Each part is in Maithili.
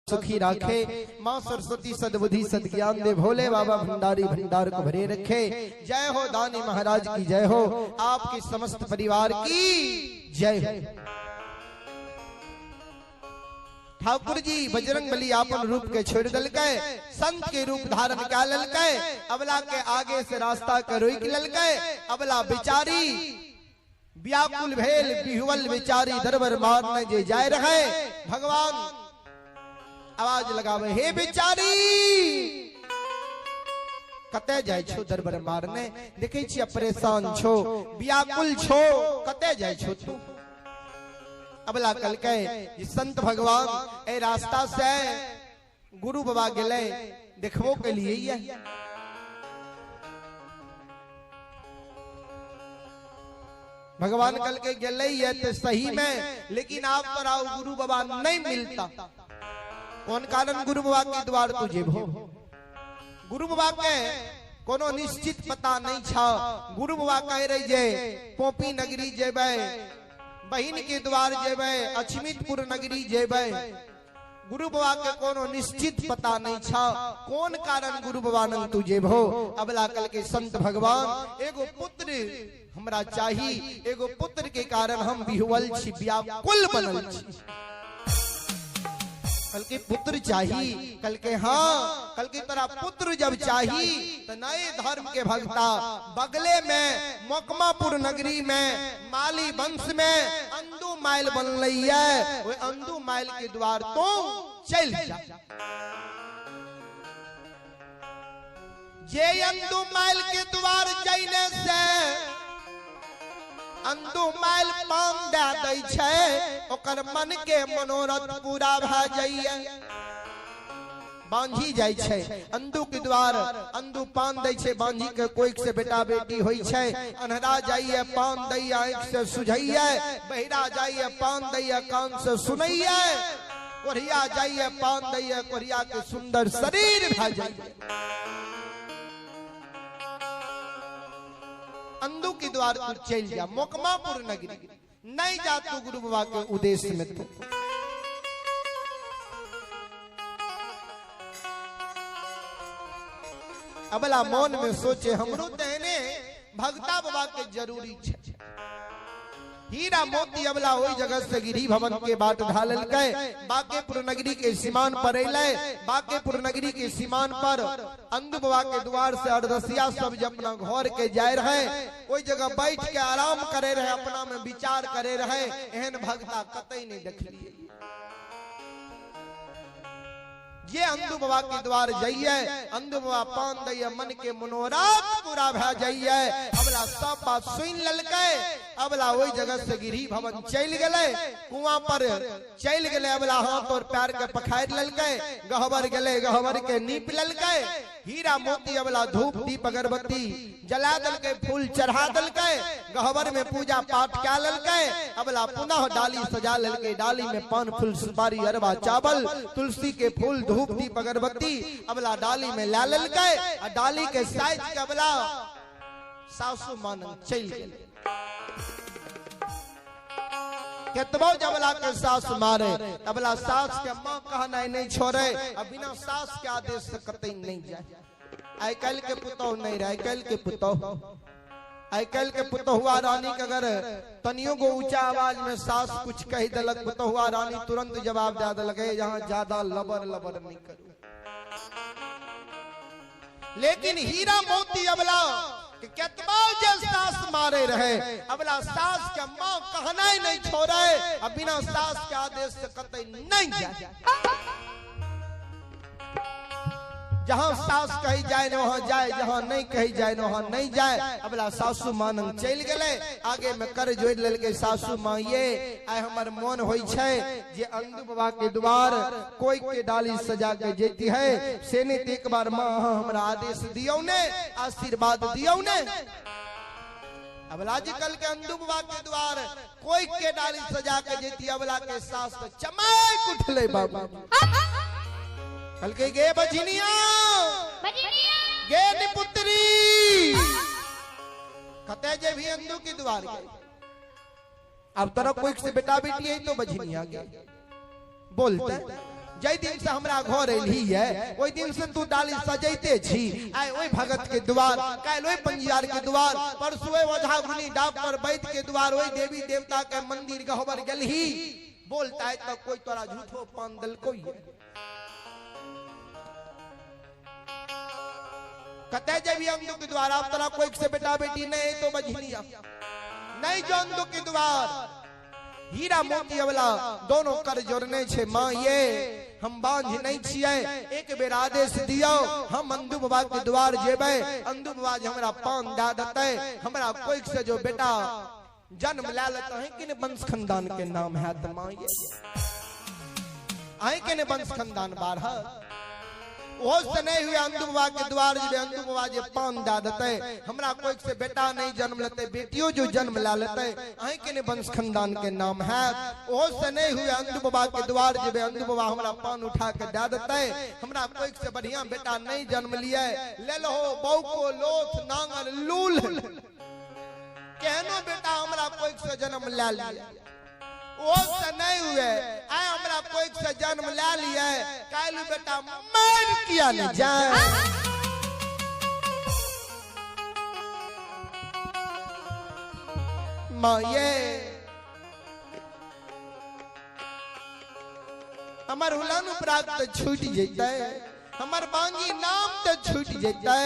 सुखी राखे, माँ सरस्वती सद्बुद्धि सद्ज्ञान दे, भोले बाबा भंडारी भंडार को भरे रखे। जय हो दानी महाराज की जय हो, आपके समस्त परिवार की जय हो। ठाकुर जी बजरंग बली आपन रूप के छोड़ दलकै, संत के रूप धारण कै ललकै, अबला के आगे से रास्ता के रोक ललकै। अबला बिचारी व्याकुल भेल बिहुअल बिचारी दरबर मारने जे जाय रहे, भगवान आवाज लगावे, हे बिचारी कते जाय छो दरबर मारने, देखे छियै परेशान छो व्याकुल छो, कते जाय छो तू। अबला कहलकै जे संत भगवान ए रास्ता से गुरु बाबा गेलै देखबो के लिए ये। भगवान कल के गेलै ये तो सही में, लेकिन आप तोरा गुरु बाबा नहीं मिलता। कौन कारण गुरु बाबा के द्वार तू जेबो? गुरु बाबा के कोनो निश्चित पता नहीं छा। गुरु बाबा कह रहे जे पोपी नगरी जेबै, बहिन के द्वार जेबै, अछमितपुर नगरी जेबै। गुरु बाबा के कोनो निश्चित पता नहीं छा। कौन कारण गुरु बाबा नंग तू जेबो? अबला कल के संत भगवान एगो पुत्र हमरा चाही, एगो पुत्र के कारण हम बिहुअल छी, व्याकुल बनल छी। कल के पुत्र चाही, कल के हाँ, कल के तोरा पुत्र जब चाही तो नए धर्म के भक्ता बगले में मोकमापुर नगरी में माली वंश में अंदू माइल बनलै है, ओहि अंदू माइल के द्वार तो चल जा। जे अंदू माइल के द्वार जैने से अंदू माइल पान दे दै छै, ओकर मन के मनोरथ पूरा भए जाइए। बांझी जाइ छै अंदू के द्वार, अंदू पान दै छै, बांझी के कोइक से बेटा बेटी होइ छै। अन्हरा जाइए पान दैया आँखि से सुझैये, बहिरा जाइए पान दैया कान से सुनैये, कोढ़िया जाइए पान दैया कोढ़िया के सुंदर शरीर भए जाइए। अंदू के द्वार तू चल जा मोकमापुर नगरी, नहीं जा तू गुरु बाबा के उद्देश्य में तू। अबला मन में सोचे हमरो तेने भगता बाबा के जरूरी छे। हीरा मोती अबला ओहि जगह से गिरी भवन के बाट ढाललकै, बाकेपुर नगरी के सीमान पर अयलै। बाकेपुर नगरी के सीमान पर अंधु बाबा के द्वार से अरदसिया सब जब अपना घर के जाय रहे, ओहि जगह बैठ के आराम करे रहे, अपना में विचार करे रहे, एहन भगता कतई नहीं देखलिए। ये अंधु बाबा के द्वार जाइए, अंधु बाबा पान दैये, मन के मनोरथ पूरा भए जाइए। अबला सब बात सुन ललकै, अबला ओहि जगह से गिरी भवन चलि गेलै, कुआं पर चलि गेलै। अबला हाथ और पैर के पखारि ललकै, गहबर गेलै, गहबर के नीप ललकै। हीरा मोती अबला धूप दीप अगरबत्ती जला देलकै, फूल चढ़ा देलकै, गहबर में पूजा पाठ कै ललकै। अबला पुनः डाली सजा ललकै, डाली में पान फूल सुपारी अरबा चावल तुलसी के फूल धूप दीप अगरबत्ती अबला डाली में ला ललकै। आ डाली के साइज के अबला सासू मानन चलि गेलै। केतबो जबला के सास मारे, तबला सास के मां कहनाइ नहीं छोड़े, आ बिना सास के आदेश से कतई नहीं जाए। आइ काल्हि के पुतोह नहीं रहे, आइ काल्हि के पुतोह, आइ काल्हि के पुतोहुआ रानी के अगर तनियो गो ऊंचा आवाज में सास कुछ कहि देलक, पुतोहुआ रानी तुरंत जवाब दे देलक, हे यहाँ ज्यादा लबर लबर नहीं करू। लेकिन हीरा मोती अबला कि केतबा जे सास मारे रहे, अबला सास के मां कहनाइ नहीं छोड़े, आ बिना सास के आदेश से कतई नहीं जाए। जहां सास कही जाए न वहां जाए, जहां नहीं कही जाए न वहां नहीं जाए। अबला सासू मानंग चलि गेलै, आगे में कर जोड़ि लेलकै सासू मां ये आइ हमर मन होइ छै जे अंधु बाबा के द्वार कोई के डाली सजा के जेती है, से नहीं तो एक बार मां अहाँ हमरा आदेश दियौ ने, आशीर्वाद दियौ ने। अबला जी कल के अंधु बाबा के द्वार कोई के डाली सजा के जेती, अबला के सास तो चमक उठले बाबू। कल के गे बझनिया, गे निपुत्री, कते जे भी अंधु के द्वार गए, अब तोरा कोई से बेटा बेटी है तो बझनिया गे बोलते जाहि दिन से हमरा घर एलही है ओहि दिन से तू डाली सजैते छी। आइ ओहि भगत के द्वार, काल्हि ओहि पंजियार के द्वार, परसू ओहि ओझा गुनी डॉक्टर वैद्य के द्वार, ओहि देवी देवता के मंदिर गहबर गेलही। बोलता है तो कोई तोरा झूठो पान देलको कते जब अंधु के द्वार। आप तोरा कोई से बेटा बेटी नहीं तो बझनिया नहीं जो अंधु के द्वार। हीरा मोती वाला दोनों कर जोड़ने छे माँ, ये हम बांझ नहीं छियै, एक बेर आदेश दियो हम अंधु बाबा के द्वार जेबै, अंधु बाबा जे हमरा पान दए देतै, हमरा कोई से जो बेटा जन्म ले लेते हैं कि वंश खानदान के नाम है त माँ ये अहीं के ने वंश खानदान बारह ओहो से नहीं हुए अंधु बाबा के द्वार जेबै, अंधु बाबा जे पान दए देतै, हमरा कोई से बेटा नहीं जन्म लेतै, बेटियों जो जन्म ला लेतै, अहीं के ने वंश खानदान के नाम है। ओहो से नहीं हुए अंधु बाबा के द्वार जेबै, अंधु बाबा हमरा पान उठा के दए देतै, हमरा कोई से बढ़िया बेटा नहीं जन्म लिए, ले लो बहू को लोथ नांगल लूल, केहनो बेटा हमरा कोई से जन्म ले लिया। ओ से नहीं हुए आय हमरा कोई से जन्म ले लिए, काल्हि बेटा मर किया नहीं जाए। माँ ये हमर हुलानु प्राग तो छूट जैतै, हमर बांगी नाम तो छूट जैतै।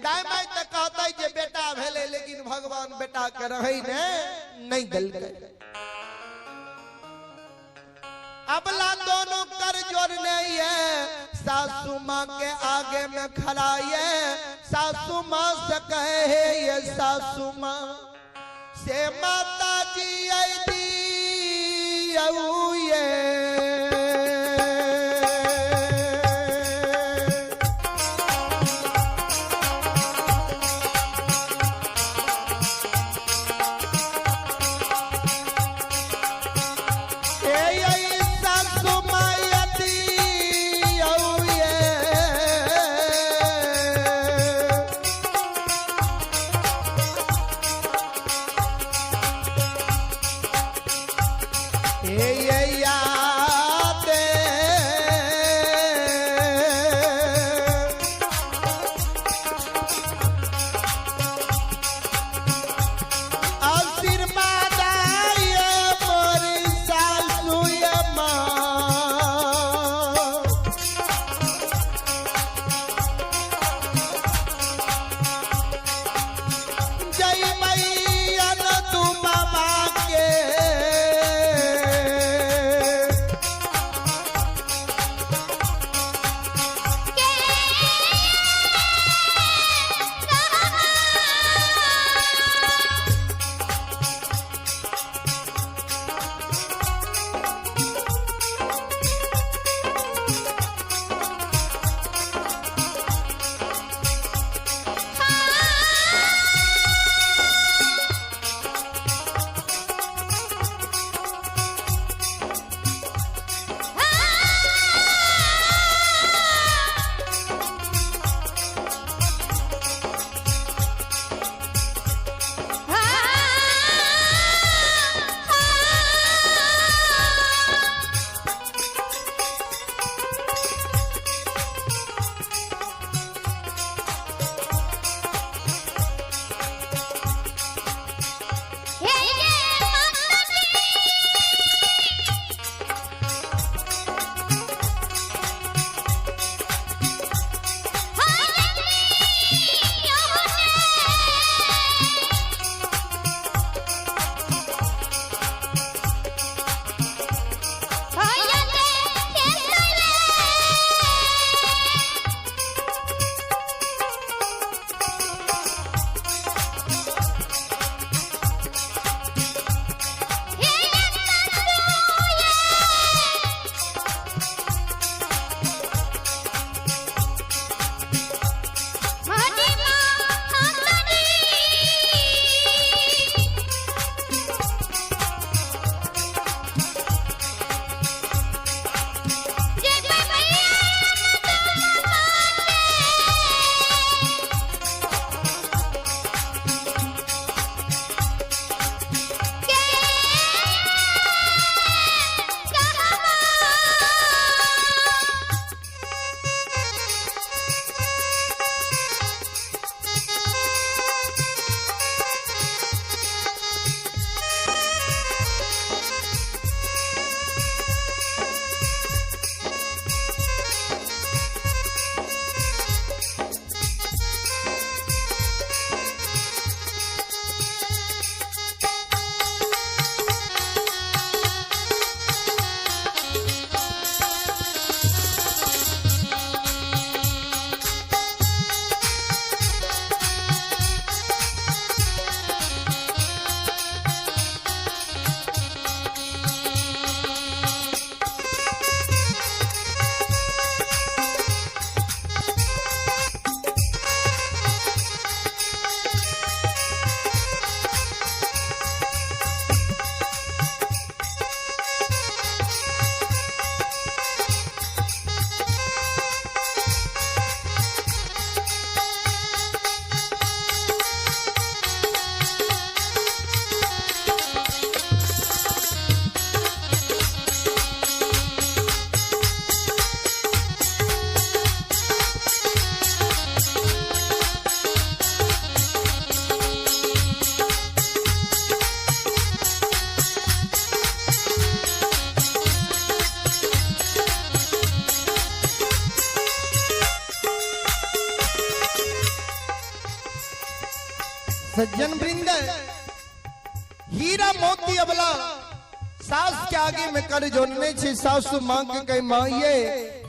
दाय माय तो कहतै जे बेटा भेलै, लेकिन भगवान बेटा के रहै ने नहीं देलकै। अबला दोनों कर जोड़ने ये सासू माँ के आगे में खड़ा ये, सासू माँ से कहे ये सासू माँ से माता जी आई दी ये सज्जन वृंद, हीरा मोती अबला सास के आगे में कर जोड़ने छे। सासू माँ के कही, माँ ये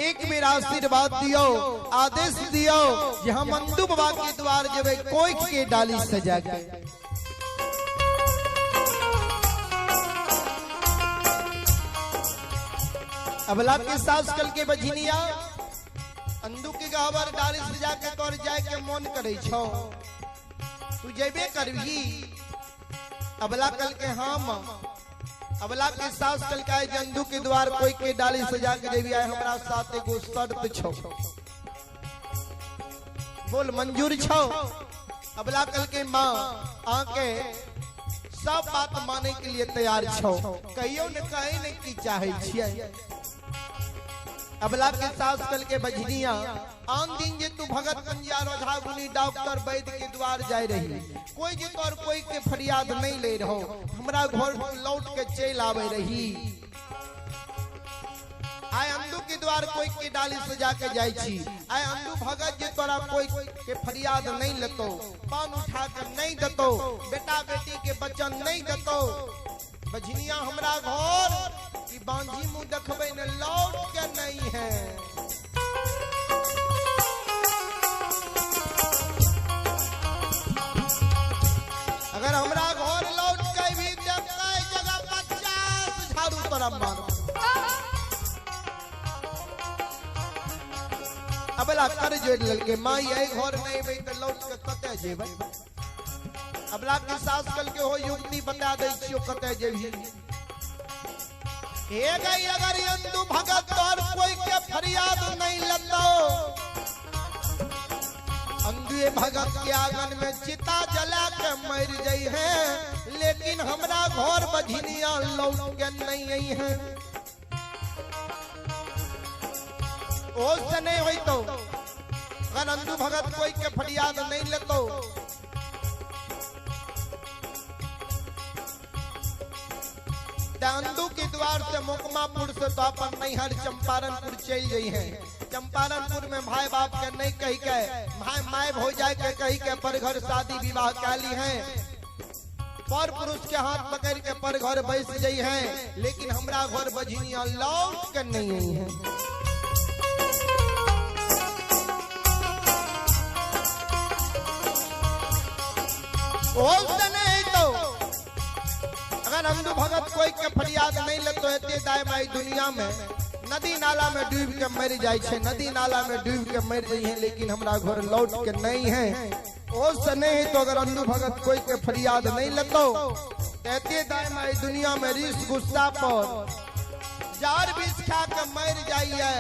एक बेर आशीर्वाद दियो, आदेश दियो जे हम अंदू बाबा के द्वार जेबे कोई के डाली सजा के। अबला के सास कल के बझनिया अंदू के गहबर डाली सजा के तोर जाए के मन करे छो, तू जेबे करबी? अबला कल के हम अबला के सास कल के जंदू के द्वार कोई के डाली सजा के देवी आए, हमरा साथ एगो शर्त छो। बोल मंजूर छो? अबला कल के माँ आके सब बात माने के लिए तैयार छो, कहियो न कहे न की चाहे छियै। अबला के सास कल के बजनिया आन दिन जे तू भगत पंजिया रोझा गुनी डॉक्टर वैद्य के द्वार जाय रही, कोई जे तोर कोई के फरियाद नहीं ले रहो, हमरा घर लौट के चल आवे रही। आय अंदू के द्वार कोई के डाली सजा के जाय छी, आय अंदू भगत जे तोरा कोई के फरियाद नहीं लेतो, पान उठा के नहीं देतो, बेटा बेटी के बचन नहीं देतो, बजनिया हमरा घर की बांझी मुंह देखबे न लौट के नहीं है। अगर हमरा घर लौट के भी देखते जगह 50 झाड़ू तोरा मारो। अबला कर जोड़ ललके माई आई घर नहीं बई त लौट के कते जेबै? अबला के सास कल के हो युक्ति बता दै छियो कते जेबही। हे गई अगर अंदू भगत और कोई के फरियाद नहीं लतो, अंदुए भगत के आंगन में चिता जला के मर जाई है, लेकिन हमरा घर बझनिया लौट के नहीं आई है। ओ से नहीं होई तो अगर अंदू भगत कोई के फरियाद नहीं लेतो, अंदू के द्वार से मोकमापुर से तो अपन नैहर चंपारणपुर चल गई है। चंपारणपुर में भाई बाप के नहीं कही के भाई my हो जाए के कही के पर घर शादी विवाह काली है, पर पुरुष के हाथ पकड़ के पर घर बैस गई है, लेकिन हमरा घर बझनिया लौट के नहीं आई है। ओ से नहीं तो अगर अंदू भगत कोई के फरियाद नहीं लेतो एते दाय माई दुनिया में नदी नाला में डूब के मर जाय छे, नदी नाला में डूब के मर जाई है, लेकिन हमरा घर लौट के नहीं है। ओ से नहीं तो अगर अंदू भगत कोई के फरियाद नहीं लेतो एते दाय माई दुनिया में रिस गुस्सा पर जार बीस खा के मर जाइए,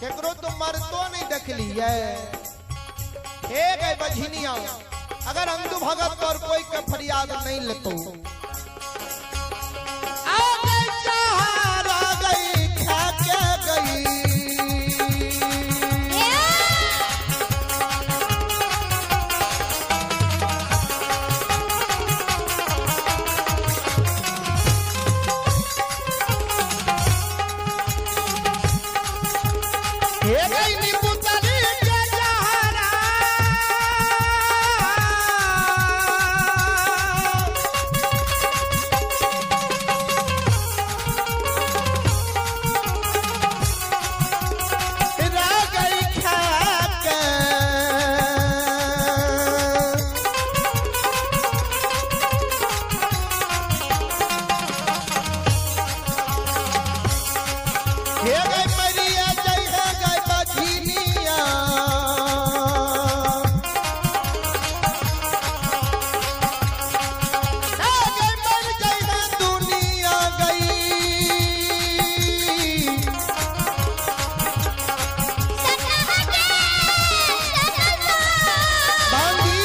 केकरो तो मरतो नहीं देखली है। हे गए बझनिया अगर अंदू भगत और कोई के फरियाद नहीं लेतो, गई खा के गई हे गई नींबू तली के जहरा, गई खा के हे गई मरिया जय हे गई बझनिया, हे गई मर जय हे दुनिया गई। बांधी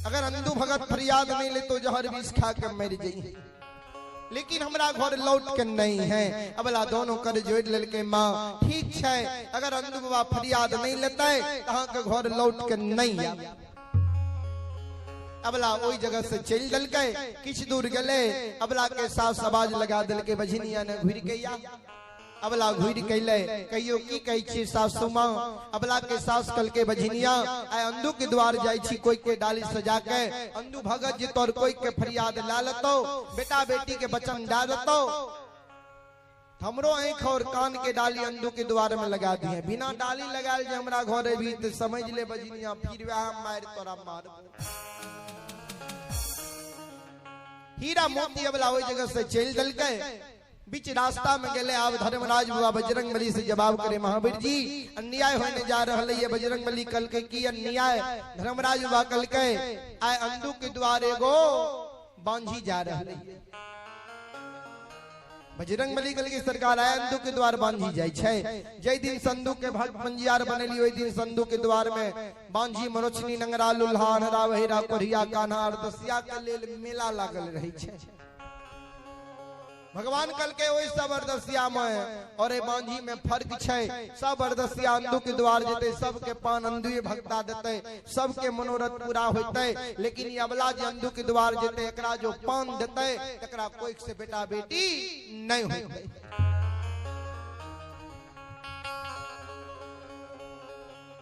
अगर अंदू भगत फरियाद नहीं ले तो जहर विष खा के मर जाई, लेकिन हमरा घर लौट के नहीं है। अबला दोनों कर जोड़ ललके माँ ठीक है, अगर अंदू बाबा फरियाद नहीं लेते तहाँ के घर लौट के नहीं आब। अबला ओई जगह से चल दलके, किछ दूर गले अबला के सास आवाज लगा दलके बझनिया ने घुर के आ। अबला घुरि कैले कहियो की कहै छी सासू माँ। अबला के सास कल के बझनिया आइ अंदू के द्वार जाइ छी कोई के डाली सजा के अंदू भगत जी तोर कोई के फरियाद ला लेतो, बेटा बेटी के बचन डाल देतो, हमरो आँख और कान के डाली अंदू के द्वार में लगा दिए। बिना डाली लगाल जे हमरा घर भी तो समझ ले बजनिया फिर वह मार तोरा मार। हीरा मोती अबला ओहि जगह से चल दलकै, बीच रास्ता में गेले। आब धर्मराज बाबा बजरंग बली से जवाब करे, महावीर जी अन्याय होने जा रहल है। बजरंग बली कल के की अन्याय? धर्मराज बाबा कल के आय अंदू के द्वार एगो बांझी जा रहल है। बजरंग बली कल की सरकार आय अंदू के द्वार बांझी जाय छै। जै दिन संदू के भक्त पंजियार बनेली ओहि दिन संदू के द्वार में बांझी मनोचनी नंगरा लुल्हा अनहरा बहिरा कोढ़िया कान्हा अरदसिया के लेल मेला लागल रहै छै। भगवान कल के ओहि सब अरदसिया में और ए बांझी में फर्क छै। सब अरदसिया अंदू के द्वार जेते, सबके पान अंदुए भक्ता देते, सबके मनोरथ पूरा होते, लेकिन ई अबला जे अंदू के द्वार जेते एकरा जो पान देते तकरा कोई से बेटा बेटी नहीं होते।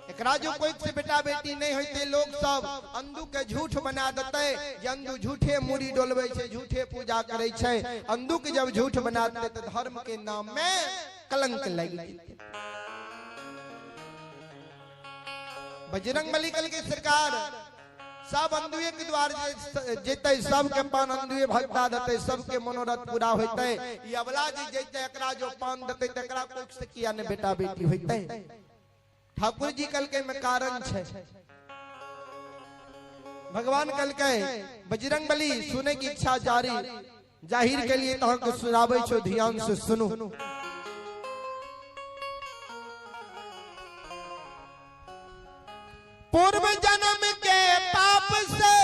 एकरा जो कोई से बेटा बेटी नहीं होते लोग सब अंदू के झूठ बना देते जे अंदू झूठे मुड़ी डोलबै छै, झूठे पूजा करै छै। अंदू के जब झूठ बना देते तो धर्म के नाम में कलंक लग जेतै। बजरंग बली कल के सरकार सब अंदुए के द्वार जेते, सबके पान अंदुए भक्ता देते, सबके मनोरथ पूरा होते। ई अबला जे जेते एकरा जो पान देते तकरा कोई से किया ने बेटा बेटी होते। ठाकुर जी कल के में कारण छे। भगवान कल के बजरंग बली सुने की इच्छा जारी जाहिर के लिए तोहर के सुनाबै छो, ध्यान से सुनू। पूर्व जन्म के पाप से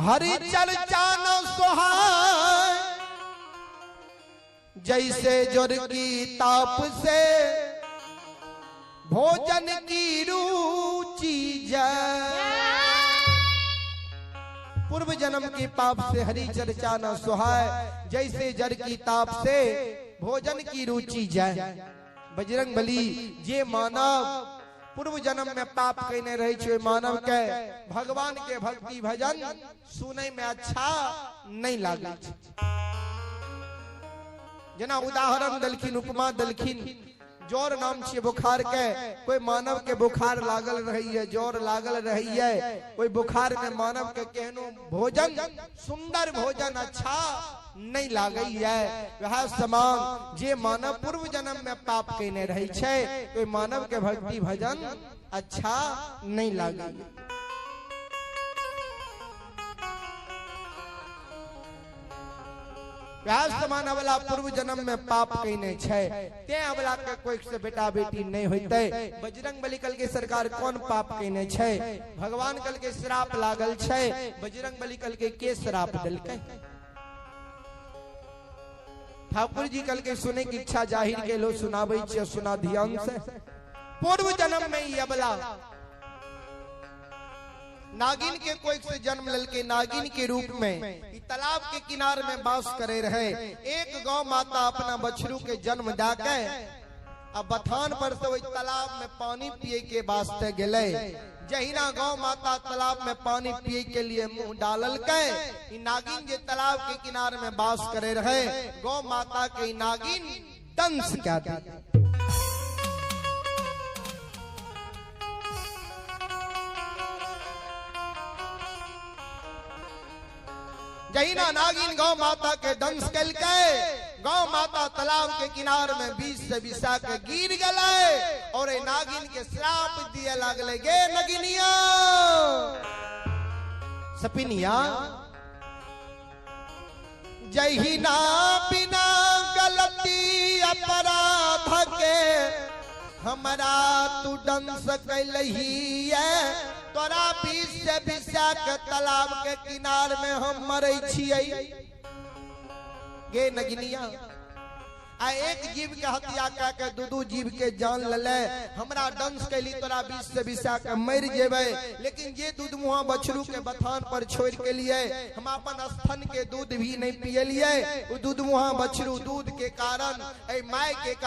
हरि चर्चा न सोहाय, जैसे जोर की ताप से भोजन की रुचि जाए। पूर्व जन्म के पाप से हरि चर्चा न सोहाय, जैसे जर की ताप से भोजन की रुचि जाए। बजरंग बली जे मानव पूर्व जन्म में पाप कने रहे छे मानव के भगवान के भक्ति भजन सुने में अच्छा नहीं लागे छे। जना उदाहरण दलखिन, उपमा दलखिन, जोर नाम छे बुखार के, कोई मानव के बुखार लागल रही है, जोर लागल रही है, कोई बुखार में मानव के केहनो भोजन सुंदर भोजन अच्छा नहीं लागे है। वह समान जे मानव पूर्व जन्म में पाप कने रही छे कोई मानव के भक्ति भजन अच्छा नहीं लागे। व्यास समान अबला पूर्व जन्म में पाप कने छे ते अबला के कोई से बेटा बेटी नहीं होते। बजरंग बली कल के सरकार कौन पाप कने छे? भगवान कल के श्राप लागल छे, बजरंग बली कल के श्राप दिलकै? ठाकुर जी कल के सुने की इच्छा जाहिर के लो सुनाबै छियै, सुना ध्यान से। पूर्व जन्म में ई अबला नागिन के कोई से जन्म ललके, नागिन के रूप में तालाब के किनार में बास करे रहे। एक गौ माता अपना बछरू के जन्म दाके अब बथान पर से वही तालाब में पानी पिए के वास्ते गेले। जहिना गौ माता तालाब में पानी पिए के लिए मुंह डालल के नागिन जे तालाब के किनार में बास करे रहे, गौ माता के नागिन दंश क्या दी। जहिना नागिन गौ माता के दंश कलकै, गौ माता तालाब के किनार में बीच से बिसा के गिर गले और नागिन के श्राप दिए लागले, गे नगिनिया सपिनिया जहिना बिना गलती अपराध के हमरा तू दंश कैलही, तोरा बीच से बिसा के तालाब के किनार में हम मरे छियै। गे नगिनिया आ एक जीव के हत्या कऽ के दू दू जीव के जान लले। हमरा डंस कैली तोरा 20 से 20 के मर जेबै, लेकिन जे दूध मुहा बछरू के बथान पर छोड़ के लिए हम अपन स्तन के दूध भी नहीं पियलिए। उ दूध मुहा बछरू दूध के कारण ए my के कारण